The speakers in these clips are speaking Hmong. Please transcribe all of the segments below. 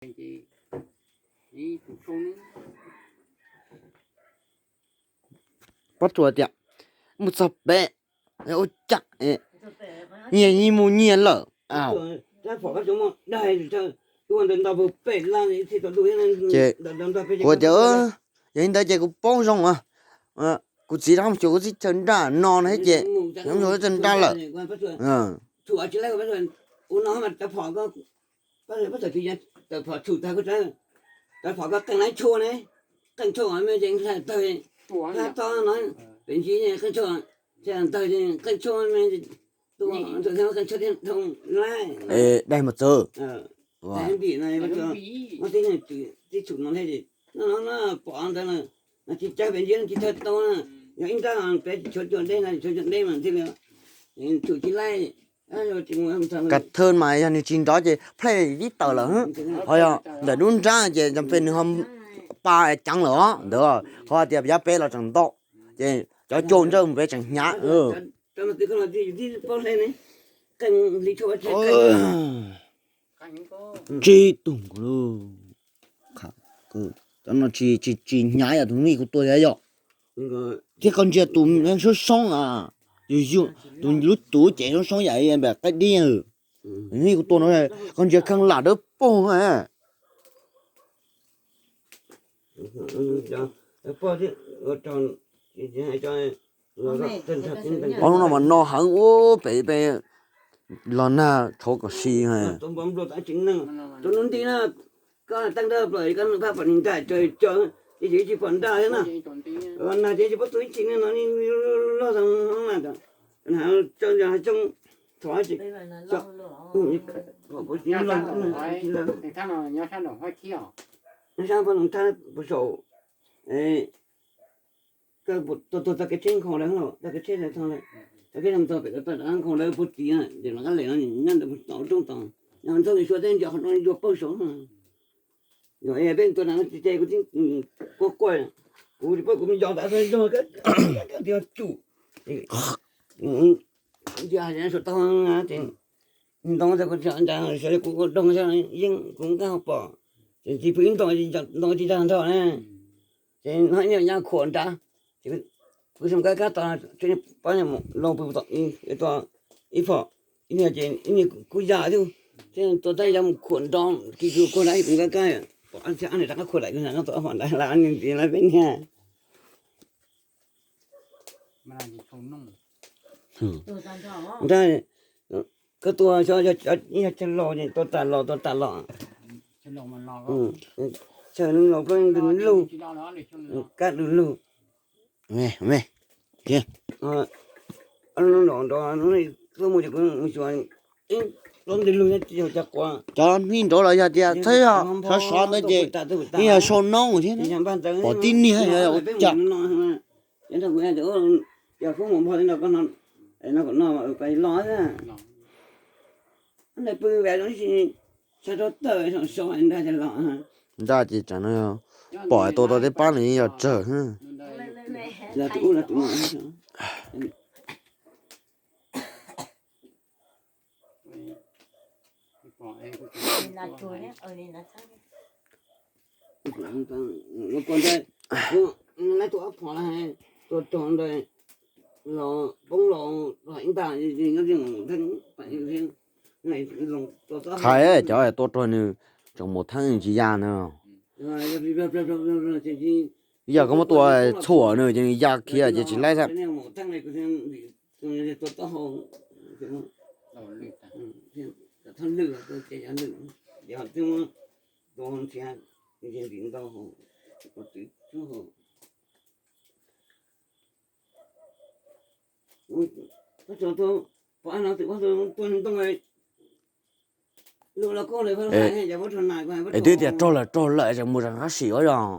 Pab tsuas tias mus txog pem, ua cas nyias yeej mus nyias lawm. Ces kuv tias, yog li ntawd ces kuv paub zoo, kuv txiv rov mus xyuas kuv txij chaw nraj no na ces, rov mus xyuas txij chaw nraj lawm. Daig mus txog. Kav thawj mas yog nws tsis nrov ces plej tib tawm lawm. Ho yog ntawm dub nrab ces cov pes nws ho pa ceev lawm os ntawd, qhov tias yav peb los tseem ntau, ces cov cua ntsawj mus pem tseem hnyav. Tsib tug nkaus lauj. Cov no tsis, tsis hnyav yog tus mij kuv tua thiab yom. Thiab koj ntsia tus soob soob a, tus lub tuv ces soob soob yam npam qaib dib. Tus mij kuv tua no koj ntsia kheej lam dawb paug. Ob hnub no mas no heev ua pem peb los nag tshauv kom si. Koj tuag txog kev tsheb nkhaus lawm, txog kev tsheb tag tog lawm, txog kev tsheb nkhaus lawv puag tim ces los qab lem no nyob ntawd puag tom roob tod, nyob ntxoog suav teb ntias qhov rooj yuav pawg saud. Yog peb tua nas no tsis ces kuv tib quaj quaj, kuv tsis paub kuv me nco tas zog, tias tsum, ntsia saum tau ces ntoo tas kuv nrad sawv kuv ua doog yeej kuv nqaj ho pom, ces tsis pw ib ntoo, ntoo tsis tag nrho na. Ces no ib niag nyab khuam nrad, ces kuv xyoo kab kab tos pab los pw tom ib ib phom, ib niag ces ib niag kuj yam thiab, thiab tua tab yam mus khuam nrov kis kuv khuam nrad kuv kab kab pom ab niag rov qab khuam daim kuv tua phom nrad las niag ntxiv lawm peb niag. Nrad, koj tua xyov yog chaw laus ces tua tas los tua tas los. Chaw laus plaub ntws lug, kab du lug. Los nrov no ces kuv mus xyuas plaub ntws lug thiab tsis yog cov quav. Cov hnub nraud los yog tias txhawb yog sov sov ntawd ces yeej yog sau noob thiab, pom tib niag yog ua cas. Yog kuv tias, yog koj mus npog li no koj no, no kom no mas koj los xwb. Ntawd pw vas zoo ib si, sab rau tawm sau sau nraj ces los. Nraj ces tsam no pom tua tau tej pab nws yeej yog tsawg. Los tus ub los tus no. Ua ko ntawd, lawv tua ob phom lawm, tua rog ntawd los poob los ib nta, nyob mus theeb. Qhais cov tua rog nws tseem mus theeb tsis ya na. Yog koj muab tua txhuam nws ces nws ya khiav ces tsis laib thiab. Es twb tias raug lawm raug lawm es mus zam qab sim ua yog.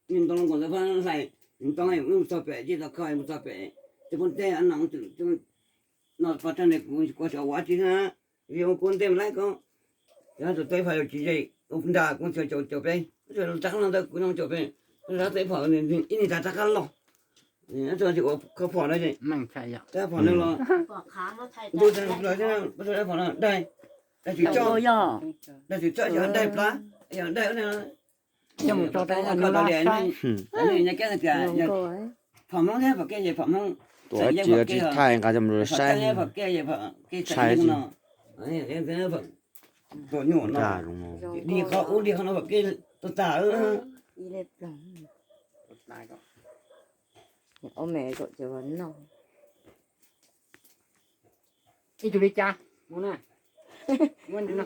Ntoo los nkaus ntawd pab hlais, ntoo mus txog pem ces tau kho mus txog pem, tus poob ntej no twm no pov rog ntawd kuv kuv xyov ua tsi na, vim ua kuv ntej mas laib ko. Yog tus tau ib phom yuav tsis ze, nram kuv xyov caum caum peb, rov qab los ntawd kuv no caum peb, rov tau ib phom ib niag rov qab los, Ua kho phom no, phom no los ntuj, daig, daig tsis txhob, yog daig plab, yog daig ua no. Phom Hmoob thiab phom Kej ces phom Hmoob, tuav tsis thaij nqa coj mus saib, saib no. Tuam nyuam no, dig qhov ub dig qhov no phom Kej tuag tas. Ib tug li cas, muab no.